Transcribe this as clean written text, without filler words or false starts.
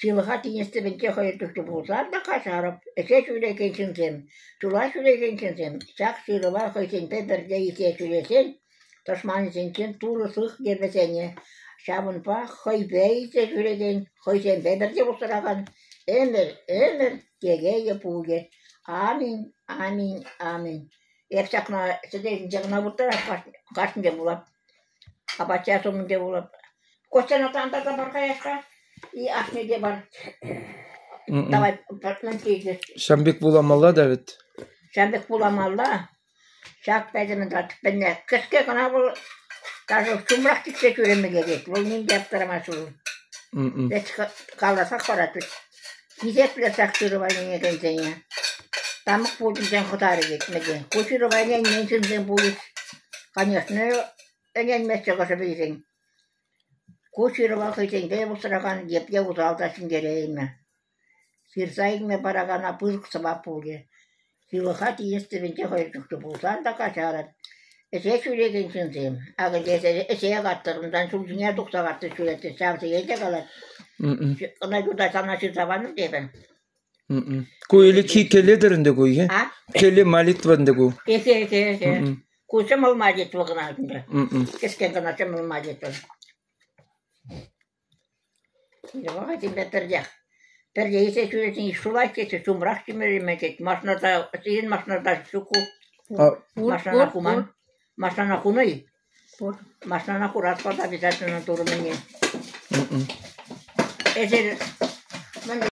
Ҫылӑха тинӗс тӗпӗнче хӑйӑр чухлӗ пулсан та каҫарӑп. Ӗҫе ҫӳрекен ҫынсем, ҫула ҫӳрекен ҫынсем ҫак ҫырӑва хӑйсемпе пӗрле илсе ҫӳресен тӑшманӗсенчен Турӑ сыхлӗ вӗсене, ҫавӑнпа хӑйпе илсе ҫӳрекен, хӑйсемпе пӗрле усракан ӗмӗр-ӗмӗр телейӗ пулӗ. Аминь, аминь, аминь. Эп ҫакна сӗтел ҫинче кӑна вырттарас кашнинче вулап. Апат умӗнче вулап. Костяна тантарса пар-ха и ашне те пар. Давай, Ҫавӑн пек вуламалла та вӗт. Ҫавӑн пек вуламалла. Ҫак пӗтӗмӗн тӗппӗнне кӗске кӑна вӑл даже ҫумрах типсе ҫӳреме лекет. Вӑл ним те аптӑрамасть вӑл. Эс каласах парать вӗт. Хисеплӗ ҫак ҫырӑва ӗненекенсене. Тамӑк путӗнчен хӑтарӗ тет мӗне. Ку ҫырӑва ӗненмен ҫынсем пулӗҫ. Конечно, ӗненмеҫҫӗ хӑшӗ-пӗрисен. Ку ҫырӑва хӑйсемпе усракан епле усал та ҫӗнтереймӗ. Ҫырса илме паракана пысӑк сӑвап пулӗ. Ҫылӑха тинӗс тӗпӗнче хӑйӑр чухлӗ пулсан та каҫарӑр. Ӗҫе ҫӳрекен ҫынсем, акӑ эсӗ ӗҫе каттӑр, унтан ҫул ҫине тухса каттӑр ҫӳреттӗр, ҫавсене те калать. Ӑна юта сана ҫырса панӑ тепӗр. Ку ӗлӗкхи кӗлӗ-тӗр ӗнтӗ ку, а? Кӗлӗ молитва ӗнтӗ ку. Эхе, эхе, эхе. Ку ҫӑмӑл молитва кӑна ӗнтӗ. Кӗскен кӑна ҫӑмӑл молитва. Вӑхӑтӗнче пӗрлех. Пӗрле илсе ҫӳресен ҫулать теҫҫӗ, ҫумрах ҫӳмереме тет. Машинӑрта, сирӗн машинӑрта ҫук-ку. Машинӑна хуман. Машинӑна хунӑ-и? Пур. Машинӑна хурас пулать обязательно турӑ мӗнне. Эсир мӗн